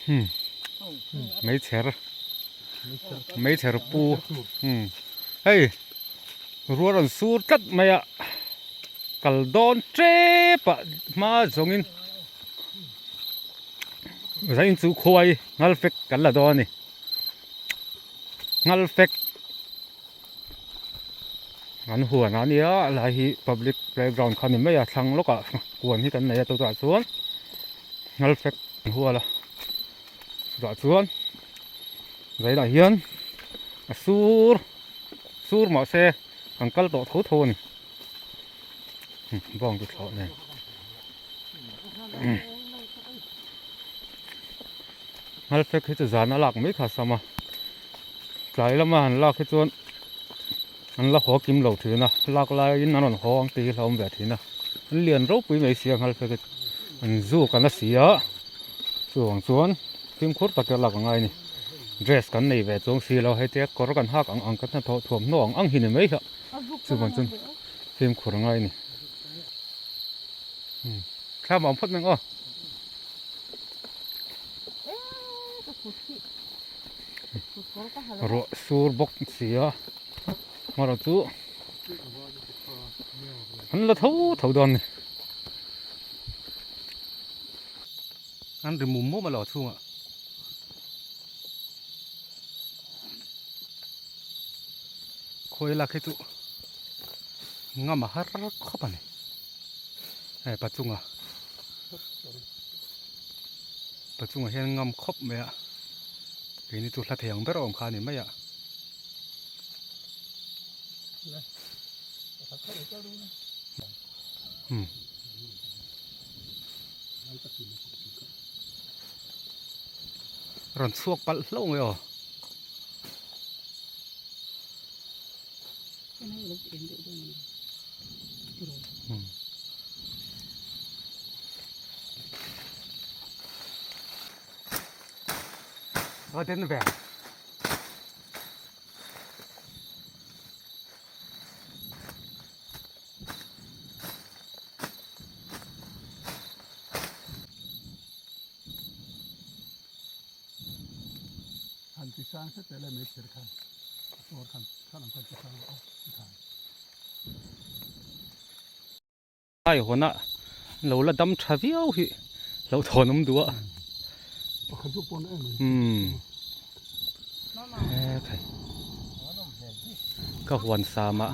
Hmm meichher meichher pu hmm hei rual rawn sur tlat mai a kal dawn tep ah hma zawng in zain chu khuai nghal fek kan la dawn a ni nghal fek. An huan a nia lai hi public playground kha ni mai a thlang lawkah huan hi kan nei a chutah chuan ngal fek an hual a chutah chuan zailah hian a sur sur mahse kan kal tawh tho tho a ni bawng chu thlawh nen ngal fek hi chu zan a lak mai kha a sam a. Tlai lama han lak hi chuan an la haw kim lo thin a, lak laiin an rawn haw ang tih hi hlauhawm ve thin a, an lian ropui mai sia nghal fek hi an zuk an a si a, chuvang chuan fimkhur taka lak a ngai a ni, dress kan nei ve chuang si lo hei te kawr kan hak ang ang kan hnathawh thuamhnaw ang ang hi ni mai kha chuvang chuan fimkhur a ngai a ni. Thla mah awm phawt mai ang aw. Ruah sur bawk si a hmara chu an la tho tho dawn a ni an ri mum mum a lo chhungah. Khawi lak hi chu ngam a har khawp a ni hei pachunga pachunga hian ngam khawp mai a keini chu hla thei ang ber a awm kha a ni mai a. Hmm. Rawn chhuak palh hlauh mai aw. Hmm. Và đến về. Han ti sang hret teh le mai thir khan a chawr khan khan ang khan ti sang rawh aw ti khan. Lai hawn a lo la dam tha viau hi lo thawn awm duh a. Pakhat zawk pawh na em mai. Umm he thei ka huan sam ah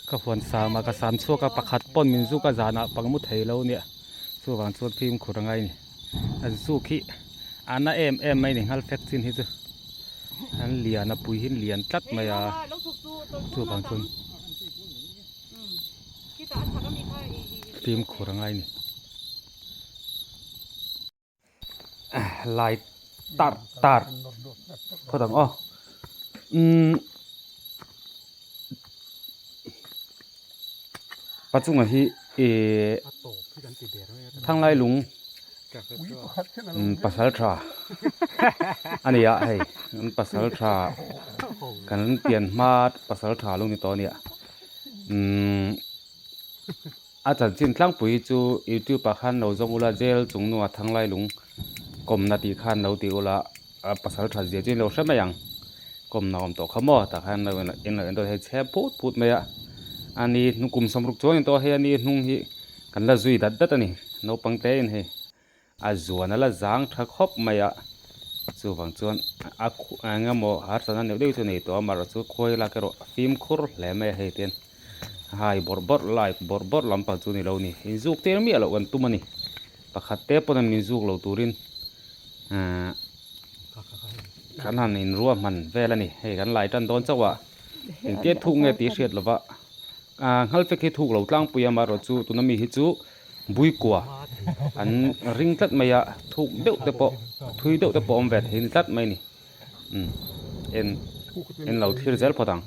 ka huan sam ah ka sam chhuak a pakhat pawn min zuk a zanah pangmu thei lo nia chuvang chuan fimkhur a ngai a ni. An zuk hi a na em em mai a ni nghal fek chin hi chu an lian a pui hi an lian tlat mai a chuvang chuan fimkhur a ngai a ni lai tar tar phawt ang aw umm pachunga hi ihh thanglai lung pasal tha a ni a hei an pasal tha kan pian hma pasal tha lo ni tawh a nia umm a chanchin tlangpui chu youtube ah khan lo zawng ula jail chung hnua thanglai lung kawmna tih khan lo ti ula a pasal tha zia chu in lo hre mai ang kawmna awm tawh kha maw tah khan lo in lo en dawn hei chhe phut phut mai a ani hnung kum sawmruk chuan in tawh a hei ani hnung hi kan la zui dat dat a ni naupang te in hei a zuan a la zang tha khawp mai a chuvang chuan a khuh eng emaw harsatna neuh deuh chu a nei tawh a amaherawhchu khawi lak erawh a fimkhur hle mai a hei te hian hai bawrh bawrh lai bawrh bawrh lampang chu a ni lo a ni inzuk tir miah loh kan tum a ni pakhat te pawn an inzuk lo turin ahh kan han inruahman vel a ni hei kan lai tan dawn chauh a engtia thuk nge tih hriat lova ahh nghal fek hi thuk lo tlangpui a amaherawh chu tuna mi hi chu buikua an ring tlat mai a thuk deuh te pawh thui deuh te pawh a awm ve thei ni tlat mai a ni umm en en lo thlir zel phawt ang.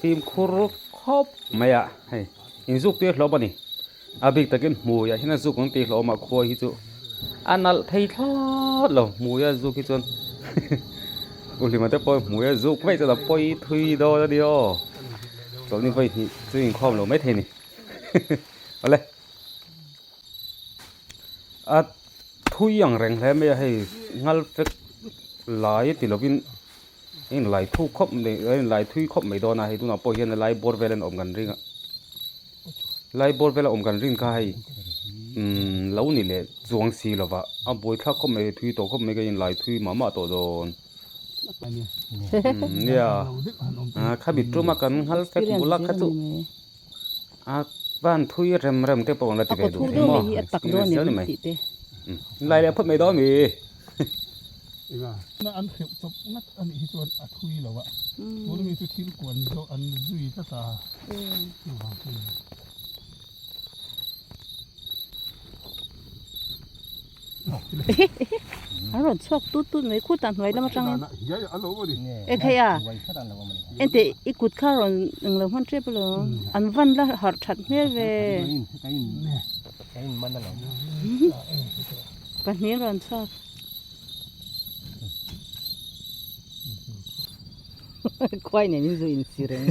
Fimkhur khawp mai a hei inzuk tui a hlawm a ni a bik takin hmui ah hian a zuk ang tih hlawm a khuai hi chu a nalh thei thlawt lo hmui a zuk hi chuan uhlima te pawh hmui a zuk vaih chuan a pawi thui dawn a ni aw chawlhni vawi hnih chu inkhawm lo maithei a ni awle. A thui ang reng hle mai a hei ngal fek lai ti lovin a inlai thu khawp mai a inlai thui khawp mai dawn a hei tunah pawh hian a lai bawr vel an awm kan ring a lai bawr vel a awm kan rin kha hei umm lo ni leh chuang si lova a buaithlak khawp mai thui tawh khawp mai ka inlai thui mah mah tawh dawn umm nia khami tuma kan ngal fek bula kha chu. A van thui rem rem te pawh an la ti ve duh thei maw experience zel ni mai lai leh phawt mai dawn mi. An hreuh chawp ngat a nih hi chuan a thui lo a, tun ami chu thil kuan zawh an zui tlat a, chuvang chu a ni. An rawn chhuak tut tut mai khutah hnuai lam atangin e khai a enteh i kut kha rawn englo hman tep alawm an van la harh that hmel ve pahnih an rawn chhuak khuai nen in zu insi reng.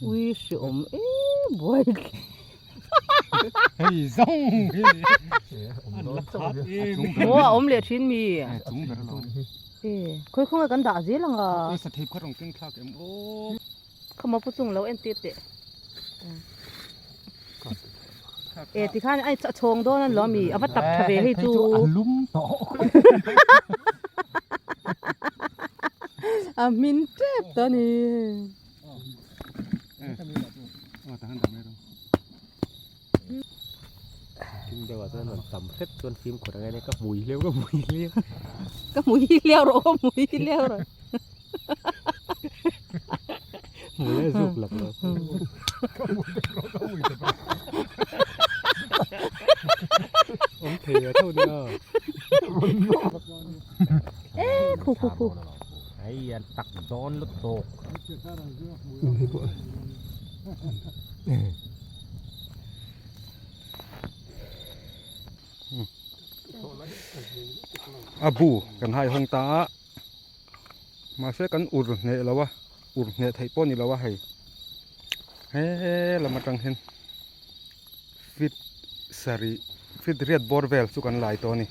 Ui hreawm em buai hei zawng hi maw a awm leh thin mi e khawi khawnge kan dah zel ang a khawmaw pu chung lo en tir teh e tikhan a chhawng dawn an lo ami a va tak tha ve hei chu a hmin tep ta ni. Ka hmui hleuh ka hmui hleuh. Ka hmui hleuh rawh ka hmui hleuh rawh. Hmui a zuk lak lo. Ka hmui te rawh ka hmui te rawh. Awm thei a tho nia. E khu khu khu. Hei an tak dawn lutuk. A bu kan hai hawng ta a mahse kan ur hneh lo a ur hneh theih pawh a ni lo a hei he lam atang hian feet sarih feet riat bawr vel chu kan lai tawh a ni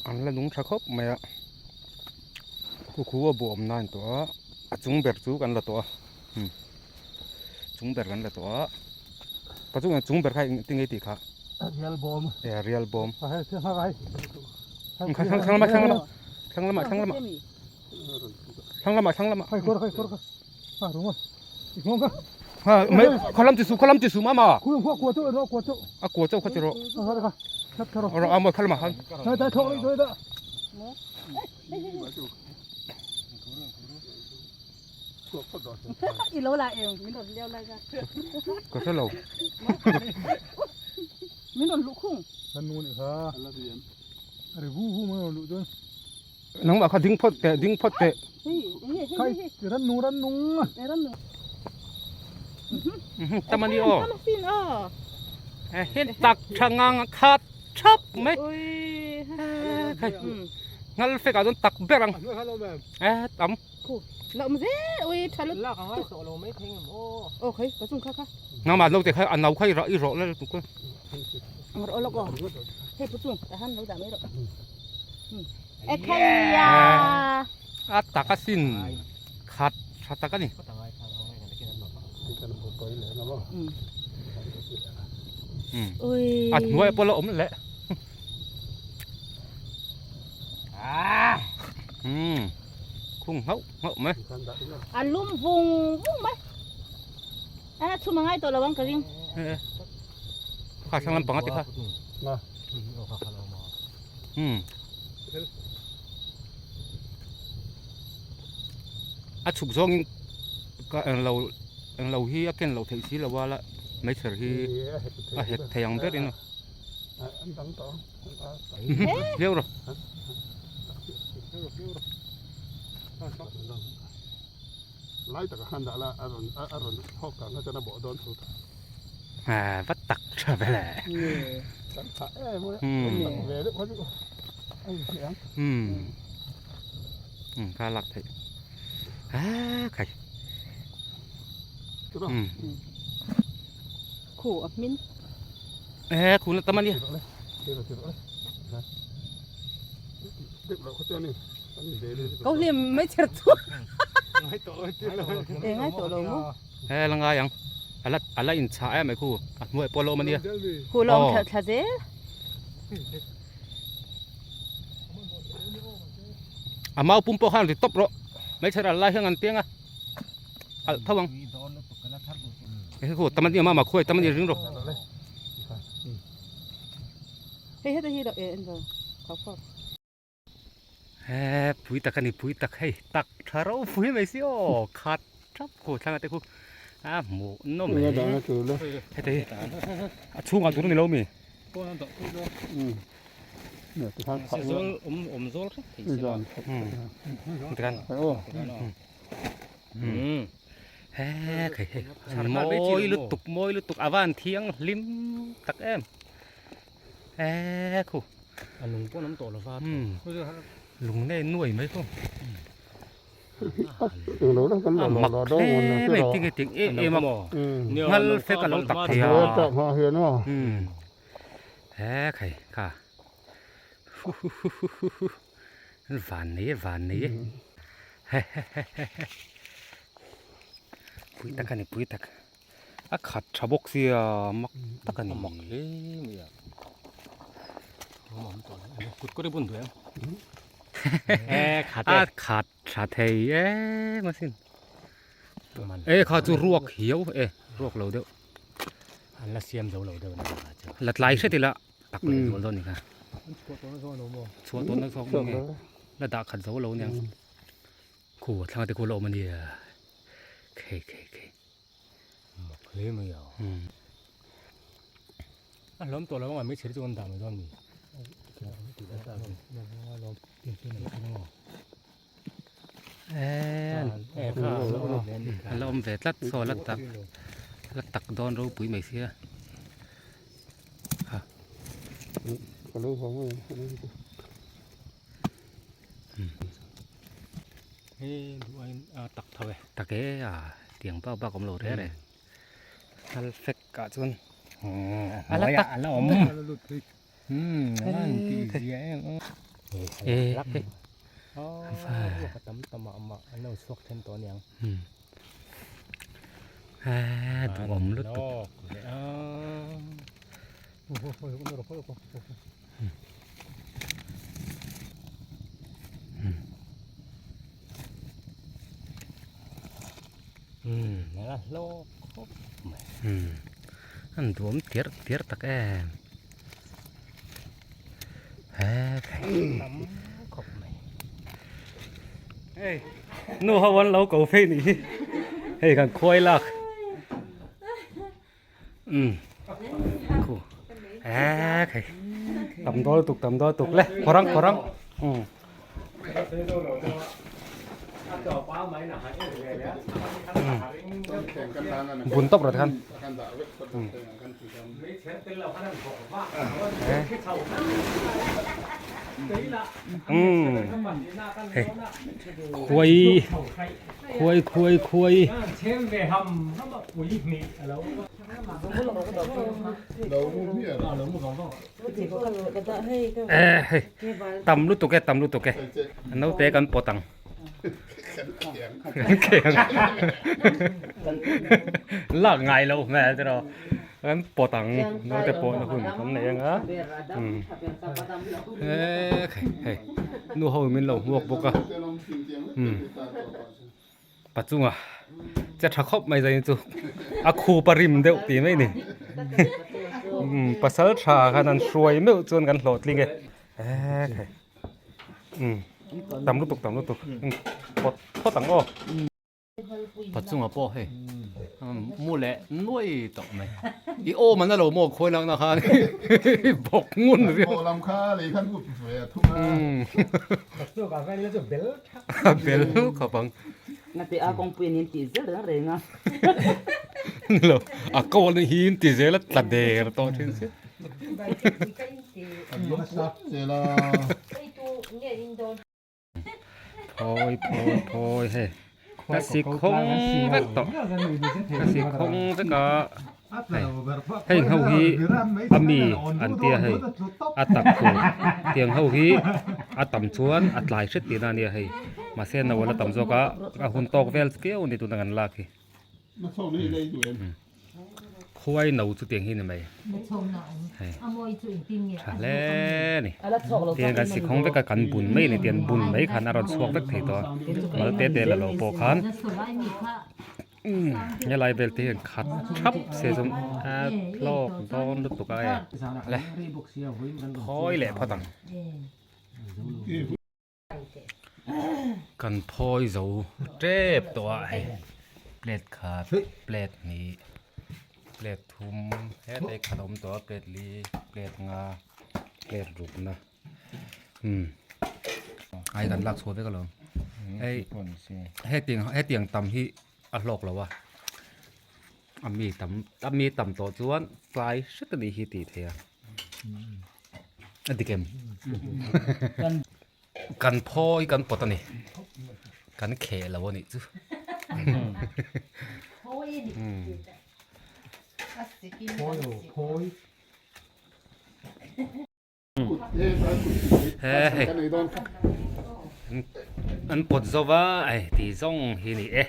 an la nung tha khawp mai a khu khu a bu awm nan tawh a a chung ber chu kan la tawh a. Chung ber kan la tawh a pa chu chung ber kha engtin nge tih kha rial bawm e rial bawm a hei thil hak ai thlang thlang lama thlang lama thlang lama thlang lama thlang lama thlang lama khai khor khai khor kha ha runga i ngong ka ha mai khalam ti su khalam ti su mama khu khu kwa chu ro kwa chu a kwa chu kha ti ro ha kha khat kha ro ro a mo khalama han dai dai thok dai da I lo la em min rawn leu lai kha. Ka hre lo. Min rawn luh khung. Kan nu nih kha. A ri vu vu mai rawn luh chuan. Nangmah kha ding phawt teh ding phawt teh. Khai ran nung ran nung. Ran nung. Tam a ni aw. Tam a sin aw. Hen tak tha ngang khat thap mai. Khai ngal fek ah chuan tak ber ang. E tam. Nangmah lo te kha a no kha i rawh i rawh la lutuk a. A tak a sin khat tha tak a ni. A hnuai pawh la awm leh. Khung nghauh nghauh mai. A lum vung vung mai. A chhum a ngai tawh lo ang ka ring. Kha thlang lampang a ti kha. Hmm. A chhuk zawngin ka englo englo hi a ken loh theih si lo a la meichher hi a hek thei ang berin a. Hliau rawh. Lai taka khan dah la a rawn a rawn thawk kang kha chuan a bawh dawn tho tho. Ha va tak tha ve le. Kan tha em a tak ve deuh kha chu a in hre ang. Um kha lak theih. Ha khai. Um. Khu a hmin. E khu na tam a nia. Ko hlim mai chher chu. Ngai tawh E ngai tawh lo maw. He la ngai ang. Ala ala in chah em mai khu. A hnuai pawh a lo awm a nia. Khu lo awm thla thla zel. A mau pum pawh khan ri tawp rawh. Mai chher al lai hian an piang a. Alh tho ang. He khu tam a nia mama khuai tam a nia ring rawh. Hei heta hi lo e en lo khau khau. He pui tak a ni pui tak hei tak tha ropui mai si aw khat thap khu thlang a te khu a hmuh nawm hle heta hi a chhungah tur a ni lo mi mawi lutuk mawi lutuk a van thianghlim tak em. E khu. A lung pawh an awm tawh lova. Lung nei nuai mai khu. A mak hle mai tinge ting em em a. Ngal fek a lo tak thei a. He khai kha. Van nei e van nei e. Pui tak a ni pui tak. A khat tha bawk sia mak tak a ni. A mak hle mai a. Kut kawr i bun duh em? E khat e. A khat tha thei em asin. E kha chu ruak hiau e ruak lo deuh. An la siam zo lo deuh a ni kha chu. La tlai hret ila tak leh zual dawn a ni kha. Chhuah tawhna zawk a ni maw? La dah khat zo lo aniang. Khu thlang te khu la awm a nia. Khei khei khei. Mak hle mai a. A hlawm tawh lo ang a hmeichhe te chu an dah mai dawn a ni. A la awm ve tlat saw la tak la tak dawn ropui mai sia. Hei duh aiin a tak tho e. Tak e a tiang bak bak awm lo reng reng. Thal fek ah chuan a la tak a la awm. An tih zia em em. E a tam tam mah mah an lo chhuak then tawh aniang. A duhawm lutuk. An duam tirh tirh tak em hei nu ho an lo ko phei nih hi hei kan khuai lak. Um khu e khai tam dawl tuk tam dawl tuk le khawrang khawrang um bun tawp rawh tikhan um hei khuai Khuai khuai khuai. E hei tam lutuk e tam lutuk e naute kan pawt ang kan kheng lak ngai lo hmel te rawh kan pawt ang naute pawhna hun kan nei anga e hei nu ho min lo hmuak bawk a. Pa chunga. Che tha khawp mai zain chu a khup a rim deuh tih mai ni. Umm pasal tha khan an hruai meuh chuan kan hlawhtling e. Ekhai umm tam lutuk tam lutuk phawt phawt ang aw. Pachunga pawh hei mu leh nuai tawh mai. I awm an a lo maw khawi lakna khan bawk ngun riau. Thawh lam kha lei khan up ve a thung a. A bel khawp ang. Ngati a kawngpui an in tih zel reng reng a. Nilo a ko an hi in ti zel a tla der tawh thin si. An nasa zel a. Phawi phawi phawi hei ka si khawng vek tawh ka si khawng vek a hei heng ho hi a mi an tia hei a tak tur tiang ho hi a tam chuan a tlai hret tihna a nia hei mahse no a la tam zawk a a hun tawk vel kiau a ni tuna kan lak hi. Khuai no chu tiang hi ni mai hei tha hle a ni tiang kan sikhawng vek a kan bun mai a ni tiang bun mai khan a rawn chhuak vek thei tawh a mal te te la lo pawh khan umm helai vel te hian khat thap se chuan a hlawk dawn lutuk a e le phawi leh phawt ang. Kan phawi zo tep tawh a hei plate khat plate hnih plate thum hetlai khat a awm tawh a plate li plate nga plate rukna umm ai kan lak chhuah vek alawm hei hetiang hetiang tam hi a hlawk lo a a mi tam a mi tam tawh chuan tlai hret a nih hi tih theih a. A dik em? Kan phawi kan pawt a ni. Kan kheh lo a nih chu. He hei an pawt zo va hei tih zawng hi ni e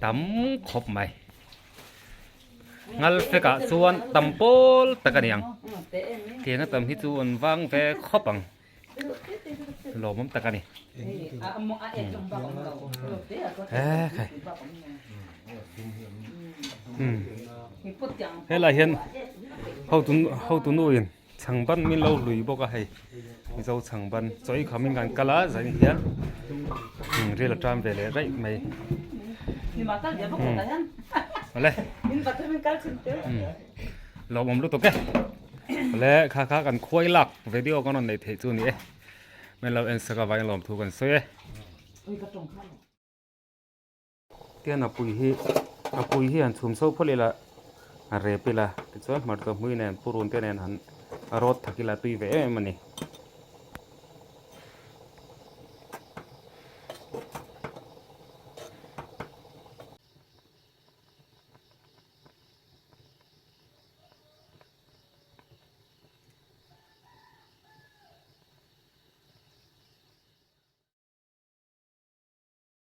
tam khawp mai. Ngal fekah chuan tam pawl tak a ni ang. Tiang a tam hi chu an vang ve khawp ang. Lawmawm tak a ni. Ekhai. Helai hian hotu hotu nu in chhangban min lo hlui bawk a hei. Mizo chhangban chaw ei kham in kan kal a zan hian ril a tan ve leh raih mai. Awle. Lawmawm lutuk e. Awle kha kha kan khuai lak video kan rawn nei theih chu a ni e. Min lo en sak avangin lawmthu kan sawi e. Tian a pui hi a pui hi han chhum chho phawt ila a rep ila tichuan hmarchaw hmui nen purun te nen han rawt thak ila tui ve em em a ni.